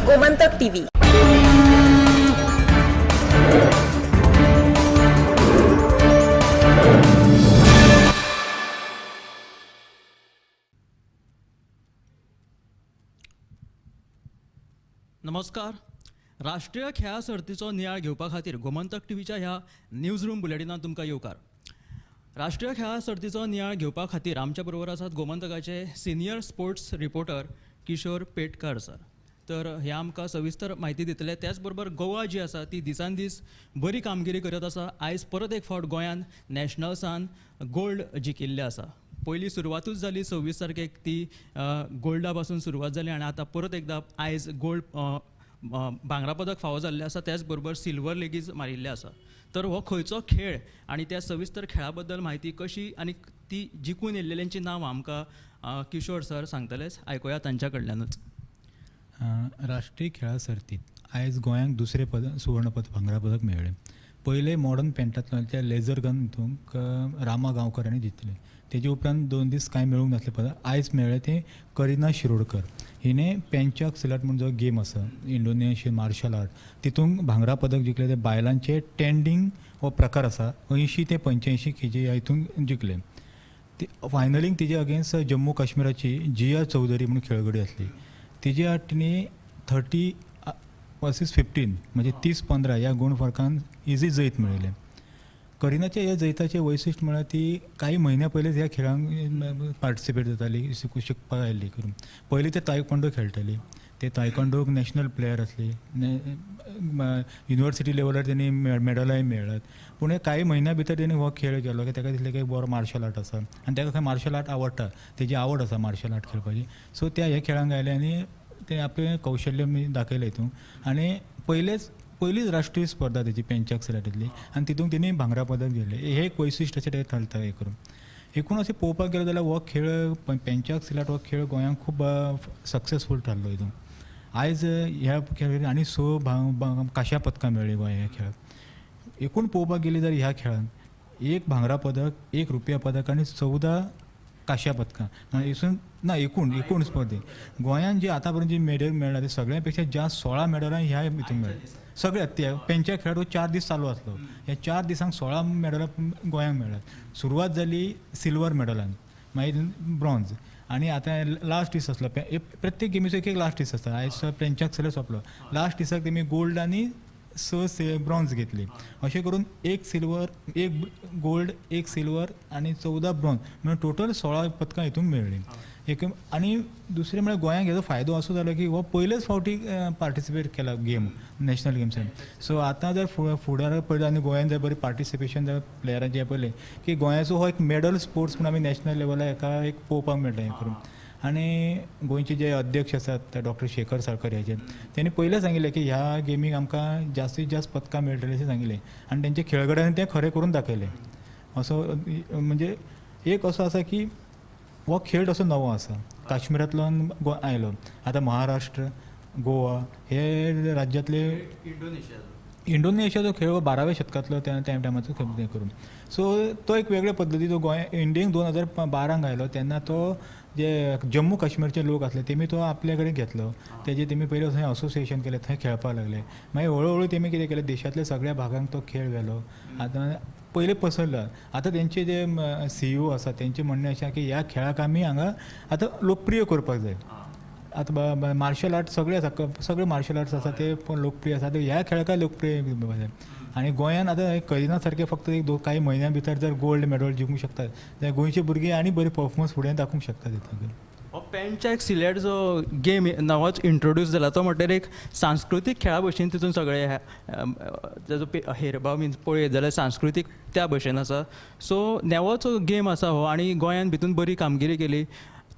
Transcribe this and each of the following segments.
Gomantak TV. नमस्कार। राष्ट्रीय खेळां सर्तीचो नियाळ घेवपा खातीर गोमंतक टीव्हीच्या ह्या न्यूज रूम बुलेटिनात तुमकां येवकार। राष्ट्रीय खेळां सर्तीचो नियाळ घेवपा खातीर आमच्या बरोबर आसात गोमंतकाचे senior sports reporter Kishor Petkar sir. तर हे आमकां सविस्तर म्हायती दितले। त्याच बरोबर गोवा जी आसा ती दिसान दीस बरी कामगिरी करत आसा। आयज परत एक फावट गोंयान नॅशनल्सान गोल्ड जिखिल्लें आसा। पयली सुरवातूच जाली 26 तारखेक ती गोल्डा पासून सुरवात जाली आनी आतां परत एकदां आयज गोल्ड भांगरा पदक फावो जाल्लें आसा। त्याच बरोबर सिल्वर लेगीत मारिल्लें आसा। तर हो खंयचो खेळ आनी त्या सविस्तर खेळा बद्दल म्हायती कशी आनी ती जिखून येयल्लेल्यांची नांवां आमकां किशोर सर सांगतलेच, आयकुया तांच्या कडल्यानूच। राष्ट्रीय खेळां सर्तीत आयज गोंयांक दुसरें पदक सुवर्ण पदक भांगरा पदक मेळ्ळें। पयलें मॉडर्न पेंटाथलॉनाच्या लेझर गन हितूंक रामा गांवकर हांणी जिखलें। तेजे उपरांत 2 दीस कांय मेळूंक नासलें पदक, आयज मेळ्ळें तें करिना शिरोडकर हिणें पेंचाक सिलाट म्हूण जो गेम आसा इंडोनेशियन मार्शल आर्ट तितूंक भांगरा पदक जिखलें। ते बायलांचे टेंडींग हो प्रकार आसा 80 ते 85 केजी ह्या हितूंक जिखलें। ती फायनलीक तिजे अगेन्स्ट जम्मू काश्मीराची जिया चौधरी म्हूण खेळगडी आसली। तिजे आड तिणें 30 वर्सीस 15 म्हणजे 30-15 ह्या गुण फरकान इजी जैत मेळयलें। करिनाच्या ह्या जैताचें वैशिश्ट म्हळ्यार ती कांय म्हयन्या पयलींच ह्या खेळांक पार्टिसिपेट जाताली, शिकपाक आयिल्ली करून। पयलीं ते तायक्वांडो खेळटाली, ते तायक्वांडोक नॅशनल प्लेयर आसली, युनिवर्सिटी लेवलार तेणी मेडलाय मेळ्ळ्यात। पूण कांय म्हयन्या भितर तेणी हो खेळ केलो की ताका दिसलें की बरो मार्शल आर्ट आसा आनी ताका खंय मार्शल आर्ट आवडटा, तेजी आवड आसा मार्शल आर्ट खेळपाची। सो त्या ह्या खेळांक आयले आनी ते आपलें कौशल्य दाखयलें हितून आनी पयलीच राष्ट्रीय स्पर्धा तेजी पेंचाक सिलाटींतली आनी तितूंत तेणी भांगरा पदक घेतलें। हें एक वैशिश्ट अशें तें थारता हें करून। एकूण अशें पळोवपाक गेलें जाल्यार हो खेळ पेंचाक सिलाट हो खेळ गोंयांक खूब सक्सेसफूल थारलो हितून। आयज ह्या खेळान आनी 6 कांश्या पदकां मेळ्ळीं गोंया ह्या खेळाक। एकूण पळोवपाक गेली जाल्यार ह्या खेळान 1 भांगरा पदक, 1 रुपया पदक आनी 14 कांश्या पदकां हिसून ना एकूण स्पर्धेक गोंयान जी आतां पर्यंत जी मेडल मेळ्ळा ते सगळ्या पेक्षा जास्त 16 मेडलां ह्या हितून मेळ्ळी। सगळ्यात ते पेंच्या खेळ 4 दीस चालू आसलो, ह्या 4 दिसांक 16 मेडलां गोंयांक मेळ्ळ्यात। सुरवात जाली सिल्वर मेडलान, मागीर ब्रॉन्ज आनी आतां लास्ट दीस आसलो। प्रत्येक गेमीचो एक एक लास्ट दीस आसता। आयज पेंचाक सगळें सोंपलो, लास्ट दिसाक तेमी गोल्ड आनी 6 ब्रॉन्ज घेतली। अशें करून 1 सिल्वर, 1 गोल्ड, 1 सिल्वर आनी 14 ब्रॉन्ज म्हणून टोटल 16 पदकां हितून मेळ्ळीं। एक आनी दुसरें म्हळ्यार गोंयांक हेजो फायदो असो जालो की हो पयलेच फावटी पार्टिसिपेट केला गेम नॅशनल गेम्सान। सो आतां जर फुडाराक पळयलें आनी गोंयान जर बरी पार्टिसिपेशन जर प्लेयरांचें पळयलें की गोंयाचो हो एक मेडल स्पोर्ट्स म्हूण आमी नॅशनल लेवलार हेका एक पळोवपाक मेळटा हें करून। आनी गोंयचे जे अध्यक्ष आसात डॉक्टर शेखर साळकर हाचे तेणी पयलें सांगिल्लें की ह्या गेमीक आमकां जास्तीत जास्त पदकां मेळटलीं अशें सांगिल्लें आनी तेंच्या खेळगड्यांनी तें खरें करून दाखयलें। असो म्हणजे एक असो आसा की हो खेळ असो नवो आसा, काश्मीरांतल्यान आयलो, आतां महाराष्ट्र, गोवा हे राज्यांतले इंडोनेशियाचो खेळ हो 12व्या शतकांतलो त्या टायमाचो खेळ करून। सो तो एक वेगळे पद्दतीचो गोंय इंडियेक 2012 आयलो तेन्ना तो जे जम्मू काश्मीरचे लोक आसले तेमी तो आपल्या कडेन घेतलो, तेजे तेमी पयलीं थंय असोसिएशन केलें, थंय खेळपाक लागले। मागीर हळू हळू तेमी कितें केलें, देशांतल्या सगळ्या भागांक तो खेळ व्हेलो, आतां पयलीं पसरलो। आतां तेंचे जे CEO आसा तेंचें म्हणणें अशें की ह्या खेळाक आमी हांगा आतां लोकप्रिय करपाक जाय। आतां मार्शल आर्ट सगळे आसा, सगळे मार्शल आर्ट्स आसा ते पण लोकप्रिय आसा, ह्या खेळाक लोकप्रिय करपाक जाय। आनी गोंयान आतां करिना सारकें फक्त एक कांय म्हयन्या भितर जर गोल्ड मेडल जिखूंक शकतात जाल्यार गोंयची भुरगीं आनी बरी परफॉर्मन्स फुडें दाखोवंक शकतात तितून। हो पेंचाक सिलेट जो गेम नवोच इंट्रोड्यूस जाला तो म्हटल्यार एक सांस्कृतीक खेळा भशेन तितून सगळे ताजो हेरभाव मिन्स पळयत जाल्यार सांस्कृतीक त्या भशेन आसा। सो नवोच गेम आसा हो आनी गोंयान भितून बरी कामगिरी केली।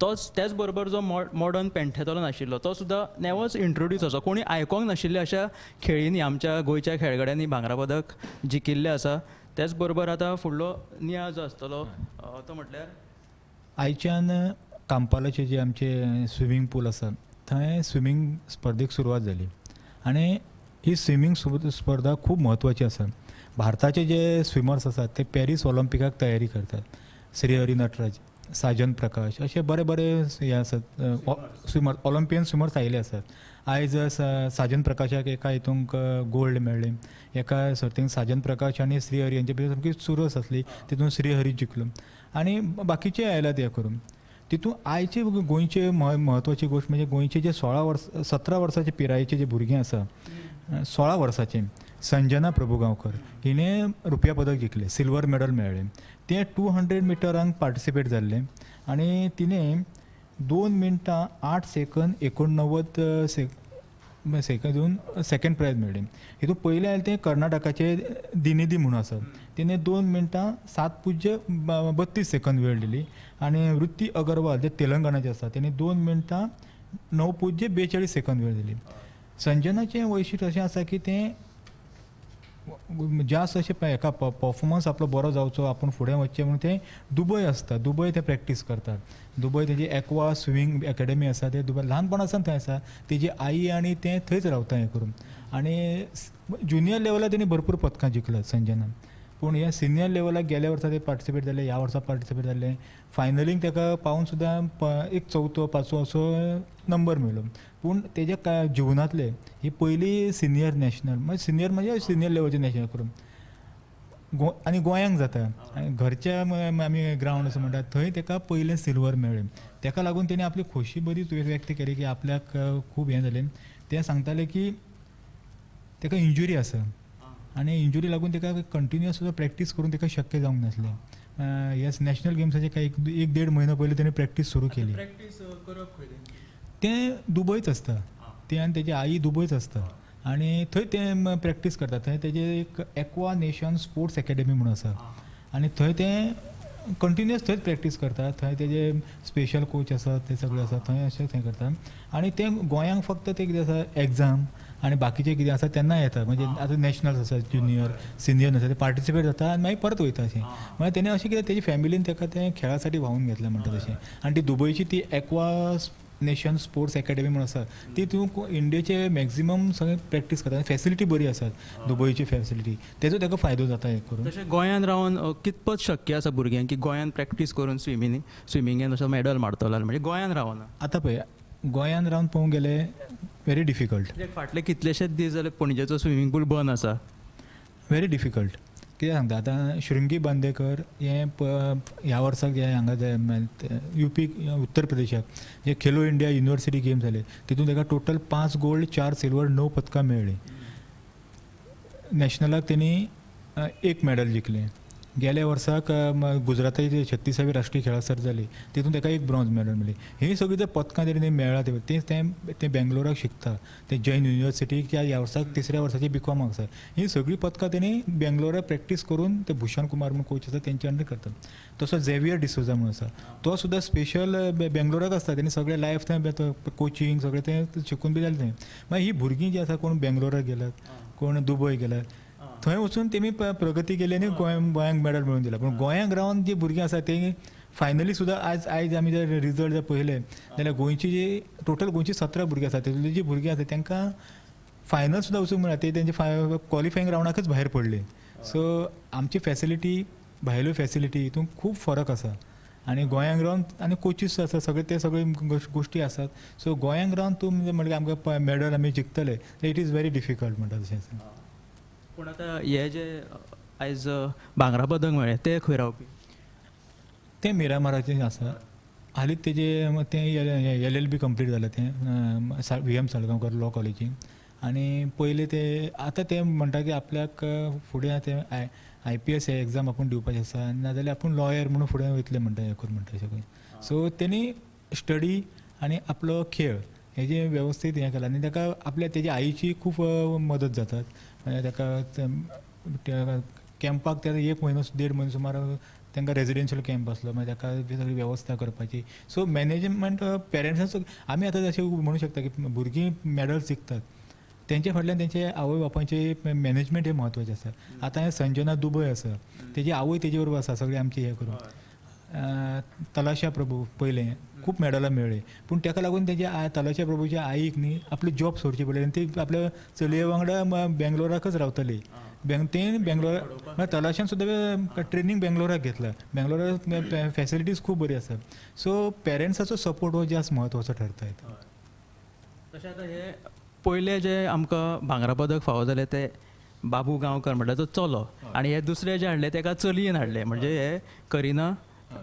तोच त्याच बरोबर जो मॉडर्न पेंटेथलॉन आशिल्लो तो सुद्दां नवोच इंट्रोड्यूस आसा, कोणी आयकोंक नाशिल्ल्या अशा खेळींनी आमच्या गोंयच्या खेळगड्यांनी भांगरा पदक जिखिल्लें आसा। त्याच बरोबर आतां फुडलो नियाळ जो आसतलो तो म्हटल्यार आयच्यान कांपालाचे जे आमचे स्विमींग पूल आसा थंय स्विमींग स्पर्धेक सुरवात जाली आनी ही स्विमींग स्पर्धा खूब म्हत्वाची आसा। भारताचे जे स्विमर्स आसात ते पॅरीस ऑलिम्पिकाक तयारी करतात। श्रीहरी नटराज, साजन प्रकाश असे बरे बरे हे आसात स्विमर, ऑलिम्पियन स्विमर्स आयिल्ले आसात। आयज साजन प्रकाशाक एका हितूंक गोल्ड मेळ्ळें, एका सर्तींक साजन प्रकाश आनी श्रीहरी हेंचे भितर सामकी चुरस आसली, तितून श्रीहरी जिखलो आनी बाकीचे आयल्यात हें करून. तितून आयचे गोंयचे म्हत्वाची गोश्ट म्हणजे गोंयचे जे 17 वर्साचे पिरायेचे जे भुरगीं आसा, 16 वर्साचे संजना प्रभुगांवकर हिणें रुपया पदक जिखलें, सिल्वर मेडल मेळ्ळें. तें 200 मिटरांक पार्टिसिपेट जाल्लें आनी तिणें 2 मिनटां 8 सेकंद 89 सेकंद दिवन सेकंड प्रायज मेळ्ळें. हितून पयलें आयलें तें कर्नाटकाचें दिनिधी म्हणून आसा, तिणें 2 मिनटां 7.32 सेकंद वेळ दिली. आनी वृत्ती अगरवाल जे तेलंगणाचे आसा तेणें 2 मिनटां 9.42 सेकंद वेळ दिली. संजनाचें वैशिश्ट अशें आसा की तें जास्त अशें हेका परफॉर्मन्स आपलो बरो जावचो, आपूण फुडें वचचें म्हणून तें दुबय आसता, दुबय ते प्रॅक्टीस करतात. दुबय तेजी एक्वा स्विमींग एकेडमी आसा, ते दुबय ल्हानपणा सावन थंय आसा. तेजी आई आनी तें थंयच रावता हें करून. आनी ज्युनियर लेवलार तेणी भरपूर पदकां जिखल्यात संजनान, पूण हे सिनियर लेवलाक गेल्या वर्सा ते पार्टिसिपेट जाले, ह्या वर्सा पार्टिसिपेट जाले. फायनलीक ताका पावून सुद्दां एक 4थो 5वो असो नंबर मेळ्ळो. पूण तेज्या जिवनांतले ही पयली सिनियर नॅशनल, म्हणजे सिनियर म्हणजे सिनियर लेवलचे नॅशनल करून आनी गोंयांक जाता आनी घरच्या आमी ग्रावंड असो म्हणटा थंय ताका पयलें सिल्वर मेळ्ळें. ताका लागून तेणें आपली खोशी बरीच व्यक्त केली की आपल्याक खूब हें जालें. तें सांगतालें की ताका इंजुरी आसा आनी इंजुरी लागून ताका कंटिन्युअस सुद्दां प्रॅक्टीस करून ताका शक्य जावंक नासलें. येस, नॅशनल गेम्साचे काय 1-1.5 म्हयनो पयलीं तेणें प्रॅक्टीस सुरू केली. तें दुबयच आसता, तें आनी तेजी आई दुबयच आसता आनी थंय तें प्रॅक्टीस करता. थंय तेजें एक एक्वा नेशन स्पोर्ट्स एकेडमी म्हणून आसा आनी थंय तें कंटिन्युअस थंयच प्रॅक्टीस करता. थंय तेजे स्पेशल कोच आसा, ते सगळे आसा थंय, अशें थंय करता. आनी तें गोंयांक फक्त तें कितें आसा एग्जाम आनी बाकीचें कितें आसा तेन्ना येता, म्हणजे आतां नॅशनल्स आसा, ज्युनियर सिनियर आसा, ते पार्टिसिपेट जाता आनी मागीर परत वयता अशें. मागीर तेणें अशें कितें तेजी फॅमिलीन ताका तें खेळा साठी व्हांवून घेतलें म्हणटा तशें. आनी ती दुबयची ती एक्वा नेशन स्पोर्ट्स एकेडमी म्हणून आसा, ती तूं इंडियेचे मॅक्झिमम सगळें प्रॅक्टीस करता आनी फॅसिलिटी बरी आसात दुबयची फॅसिलिटी, तेजो ताका फायदो जाता हें करून. तशें गोंयांत रावन कितपत शक्य आसा भुरग्यांक की गोंयांत प्रॅक्टीस करून स्विमिंगेन असो मॅडल मारतलो, म्हणजे गोंयांत रावना? आतां पळय गोंयांत रावन पळोवंक गेले व्हेरी डिफिकल्ट. फाटले कितलेशेच दीस जाले पणजेचो स्विमींग पूल बंद आसा. Very difficult. कितें सांगता आतां शृंगी बांदेकर हें ह्या वर्साक जे हांगा युपी उत्तर प्रदेशाक जे खेलो इंडिया युनिवर्सिटी गेम जाले तितून ताका टोटल 5 गोल्ड 4 सिल्वर 9 पदकां मेळ्ळीं. नॅशनलाक तेणी 1 मॅडल जिखलें. गेल्या वर्साक गुजराताची 36वी राष्ट्रीय खेळां सर्त जाली तितून ताका 1 ब्रॉन्ज मॅडल मेळ्ळी. ही सगळीं जे पदकां तेणी मेळ्ळा तें तें बेंगलोराक शिकता, तें जैन युनिवर्सिटीच्या ह्या वर्साक 3ऱ्या वर्साची बीकॉमाक आसा. ही सगळीं पदकां तेणी बेंगलोराक प्रॅक्टीस करून ते भूषण कुमार म्हणून कोच आसा तेंच्या अंडर करतात. तसो झेवियर डिसोजा म्हणून आसा, तो सुद्दां स्पेशल बेंगलोराक आसता, तेणी सगळें लायफ थंय कोचिंग सगळें तें शिकून बी जालें थंय. मागीर ही भुरगीं जीं आसा कोण बेंगलोराक गेल्यात, कोण दुबय गेल्यात, थंय वचून तेमी प्रगती केली आनी गोंयांक मॅडल मेळोवन दिला. पूण गोंयांक रावन जी भुरगीं आसा ती फायनली सुद्दां आयज आमी जर रिजल्ट जर पळयले जाल्यार गोंयची जी टोटल गोंयची 17 भुरगीं आसा तितूंतली जी भुरगीं आसा तांकां फायनल सुद्दां वचूंक मेळना, ते तेंचे क्वॉलिफायींग रावंडाकच भायर पडले. सो आमची फॅसिलिटी भायल्यो फॅसिलिटी हितून खूब फरक आसा आनी गोंयांक रावन आनी कोचीस आसा सगळे ते सगळे गोश्टी आसात. सो गोंयांक रावन तूं म्हणजे आमकां मॅडल आमी जिखतले, it is very difficult म्हणटा तशें आसा. पूण आतां हे जे आयज भांगरा पदक मेळ्ळें तें खंय रावपी? तें मिरामाराचें आसा. हालींच तेजें तें LLB complete जालें तें VM Salgaonkar law कॉलेजीन. आनी पयलें तें आतां तें म्हणटा की आपल्याक फुडें तें IPS हे एग्जाम आपूण दिवपाचें आसा, नाजाल्यार आपूण लॉयर म्हणून फुडें वयतलें म्हणटा हें करून म्हणटा अशें करून. सो तेणी स्टडी आनी आपलो खेळ हेजें वेवस्थीत हें केलां आनी ताका आपल्या तेज्या आईची खूब मदत जातात. म्हणजे ताका कॅम्पाक ताका 1 म्हयनो 1.5 म्हयनो सुमार तांकां रेजिडेन्शियल कॅम्प आसलो, मागीर ताका सगळी वेवस्था करपाची. सो मॅनेजमेंट पेरंट्सांचो आमी आतां अशें म्हणू शकता की भुरगीं मॅडल्स जिखतात तेंच्या फाटल्यान तेंचे आवय बापायचें मॅनेजमेंट हें म्हत्वाचें आसा. आतां हें संजना दुबय आसा, तेजी आवय तेजे बरोबर आसा सगळीं आमची हें करून. तलाशा प्रभू पयलें खूब मॅडलां मेळ्ळीं, पूण ताका लागून तेज्या तलाशा प्रभूच्या आईक न्ही आपली जॉब सोडची पडली आनी ती आपल्या चलये वांगडा बेंगलोराकच रावताली. तें बेंगलोर म्हळ्यार तलाशान सुद्दां ट्रेनींग बेंगलोराक घेतलां, बेंगलोराक फॅसिलिटीज खूब बरी आसा. सो पेरंट्साचो सपोर्ट हो जास्त म्हत्वाचो ठरता. तशें आतां हे पयलें जें आमकां भांगरा पदक फावो जालें तें बाबू गांवकर म्हळ्यार तो चलो, आनी हे दुसरे जे हाडले तेका चलयेन हाडले, म्हणजे हे करिना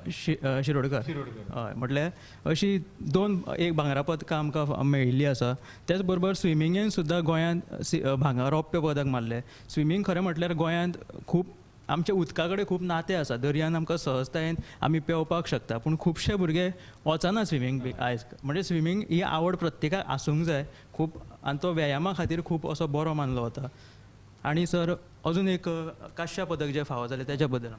शिरोडकर. हय, म्हटल्यार अशी दोन एक भांगरा पदकां आमकां मेळिल्ली आसा. त्याच बरोबर स्विमिंगेन सुद्दां गोंयांत भांगर रौप्य पदक मारलें. स्विमींग खरें म्हटल्यार गोंयांत खूब आमच्या उदका कडेन खूब नातें आसा, दर्यान आमकां सहजतायेन आमी पेंवपाक शकता, पूण खुबशे भुरगे वचना स्विमींग बी आयज. म्हणजे स्विमींग ही आवड प्रत्येकाक आसूंक जाय खूब, आनी तो व्यायामा खातीर खूब असो बरो मानलो वता. आनी सर अजून एक कांश्या पदक जें फावो जालें तेच्या बद्दल.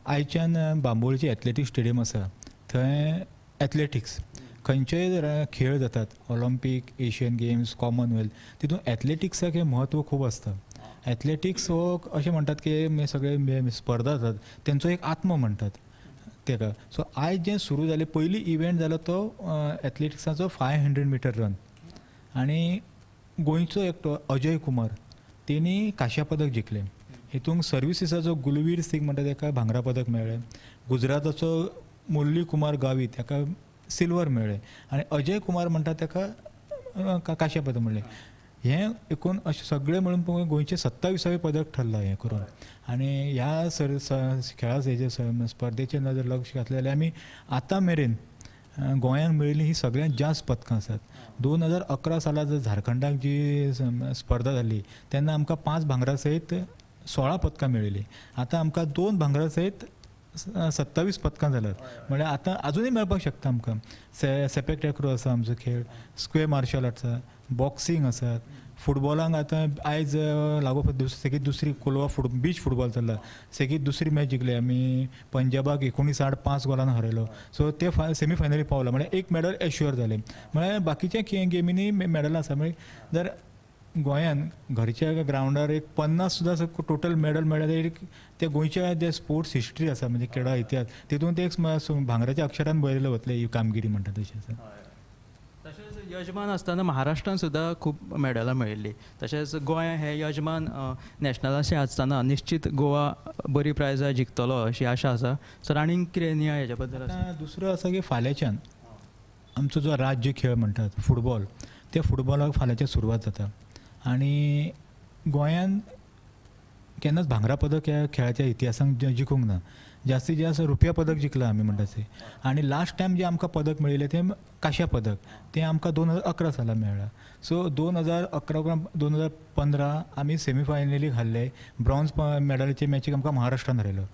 आयच्यान बांबोळची एथलेटिक्स स्टेडियम आसा, थंय एथलेटिक्स खंयचेय खेळ जातात, ऑलिम्पीक, एशियन गेम्स, कॉमनवेल्थ, तितून एथलेटिक्साक हें म्हत्व खूब आसता. एथलेटिक्स हो अशें म्हणटात की सगळे स्पर्धा जातात तेंचो एक आत्मो म्हणटात तेका. सो आयज जें सुरू जालें, पयली इव्हेंट जालो तो एथलेटिक्साचो 500 मिटर रन, आनी गोंयचो एकटो अजय कुमार तेणी कांश्या पदक जिखलें. हितूंक सर्विसीसाचो गुलवीर सिंग म्हणटा तेका भांगरा पदक मेळ्ळें, गुजराताचो मुरली कुमार गावीत तेका सिल्वर मेळ्ळें, आनी अजय कुमार म्हणटा तेका कांश्या पदक मेळ्ळें. हें एकूण अशें सगळें म्हणून गोंयचें 27वें पदक ठरलां हें करून. आनी ह्या खेळा हेजे स्पर्धेचेर नदर लक्ष घातलें जाल्यार आमी आतां मेरेन गोंयांक मेळिल्ली ही सगळ्यांत जास्त पदकां आसात. 2011 सालांत झारखंडाक जी स्पर्धा जाली तेन्ना आमकां 5 भांगरा सयत 16 पदकां मेळिल्लीं. आतां आमकां 2 भांगरा सयत 27 पदकां जाल्यात, म्हळ्यार आतां आजुनूय मेळपाक शकता आमकां. सेपेक टॅक्रो आसा आमचो खेळ, स्क्वेर मार्शल आर्ट्स आसा, बॉक्सिंग आसात, फुटबॉलांक आतां आयज लागोपाठ सेगीत दुसरी कोलवा बीच फुटबॉल चल्ला, सेगीत दुसरी मॅच जिखली आमी, पंजाबाक 19 आड 5 गोलान हरयलो. सो ते सेमी फायनली पावला, म्हळ्यार एक मॅडल एश्युअर जालें. म्हळ्यार बाकीच्या गेमींनी मॅडलां आसा. म्हळ्यार जर गोंयान घरच्या ग्रावंडार एक 50 सुद्दां टोटल मॅडल मेळ्ळ्या जाल्यार ते गोंयच्या जे स्पोर्ट्स हिस्ट्री आसा, म्हणजे क्रीडा इतिहास, तितून ते एक भांगराच्या अक्षरान बरयलें वतलें ही कामगिरी म्हणटा तशी आसा. तशेंच यजमान आसतना महाराष्ट्रान सुद्दां खूब मॅडलां मेळिल्लीं. तशेंच गोंय हें यजमान नॅशनलाचें आसतना निश्चीत गोवा बरी प्रायजां जिखतलो अशी आशा आसा. सर आनीक कितें नियाळ हेच्या बद्दल आसा? दुसरो आसा की फाल्यांच्यान आमचो जो राज्य खेळ म्हणटात फुटबॉल, त्या फुटबॉलाक फाल्यांच्यान सुरवात जाता. आनी गोंयान केन्नाच भांगरा पदक ह्या खेळाच्या इतिहासांत जिखूंक ना, जास्तीत जास्त रुपया पदक जिखलां आमी म्हणटा तें. आनी लास्ट टायम जें आमकां पदक मेळिल्लें तें कांश्या पदक, तें आमकां 2011 सालां मेळ्ळां. सो 2011 उपरांत 2015 आमी सेमी फायनलीक हारले, ब्रॉन्ज मॅडलाचे मॅचीक आमकां महाराष्ट्रान हरयलो.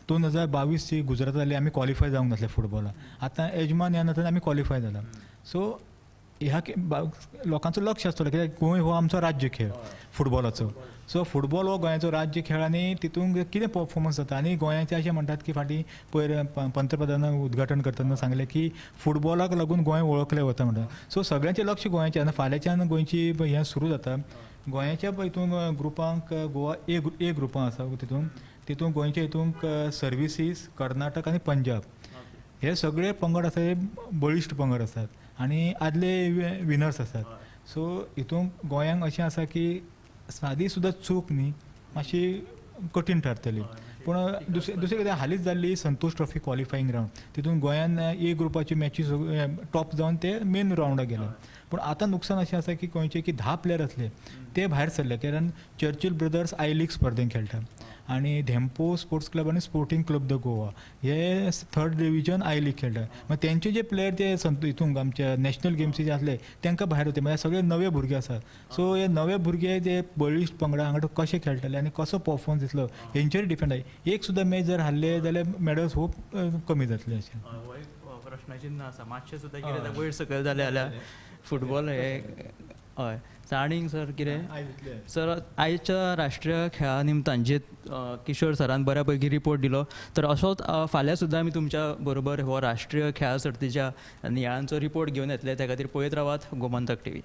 2022 ची गुजरात जाली, आमी क्वॉलिफाय जावंक नासले फुटबॉलाक, आतां येजमान ह्या नात्यान आमी क्वॉलिफाय जाला. सो ह्या लोकांचो लक्ष आसतलो कित्याक गोंय हो आमचो राज्य खेळ फुटबॉलाचो. सो फुटबॉल हो गोंयाचो राज्य खेळ आनी तितूंत कितें परफॉर्मन्स जाता. आनी गोंयाचें अशें म्हणटात की फाटीं पयर पंतप्रधानान उद्घाटन करतना सांगलें की फुटबॉलाक लागून गोंय वळखलें वता म्हणटा. सो सगळ्यांचें लक्ष गोंयाचें, आनी फाल्यांच्यान गोंयची हें सुरू जाता. गोंयाच्या हितून ग्रुपांक गोवा ए ग्रुपां आसा, तितून गोंयच्या हितूंक सर्विसीस, कर्नाटक आनी पंजाब हे सगळे पंगड आसा, हे बळिश्ट पंगड आसात आनी आदले विनर्स आसात. सो हितूंत गोंयांक अशें आसा की सादी सुद्दां चूक न्ही मातशी कठीण थारतली. पूण दुसरें कितें हालींच जाल्ली संतोष ट्रॉफी क्वॉलिफायींग रावंड, तितून गोंयान ए ग्रुपाची मॅची टॉप जावन ते मेन रावंडाक गेले. पूण आतां नुकसान अशें आसा की गोंयचे की 10 प्लेयर आसले ते भायर सरले, कारण चर्चिल ब्रदर्स I league स्पर्धेन खेळटा आनी धेंपो स्पोर्ट्स क्लब आनी स्पोर्टींग क्लब the Goa हे थर्ड डिविजन I league खेळटा. मागीर तेंचे जे प्लेयर ते हितूंक आमच्या नॅशनल गेम्सी जे आसले तांकां भायर वता, म्हळ्यार सगळे नवे भुरगे आसात. सो हे नवे भुरगे जे बळिश्ट पंगडा हांगा कशे खेळटले आनी कसो परफॉर्मन्स दितलो हेंचेर डिपेंड आसा. एक सुद्दां मॅच जर हारले जाल्यार मॅडल्स खूब कमी जातले अशें प्रश्नचिन्ह आसा. मातशें सुद्दां कितें वयर सकयल जालें जाल्यार फुटबॉल हे. हय, आनीक सर कितें सर आयच्या राष्ट्रीय खेळा निमतान जे किशोर सरान बऱ्या पैकी रिपोर्ट दिलो, तर असोच फाल्यां सुद्दां आमी तुमच्या बरोबर हो राष्ट्रीय खेळा सर्तीच्या नियाळांचो रिपोर्ट घेवन येतले. त्या खातीर पळयत रावात गोमंतक टीव्ही.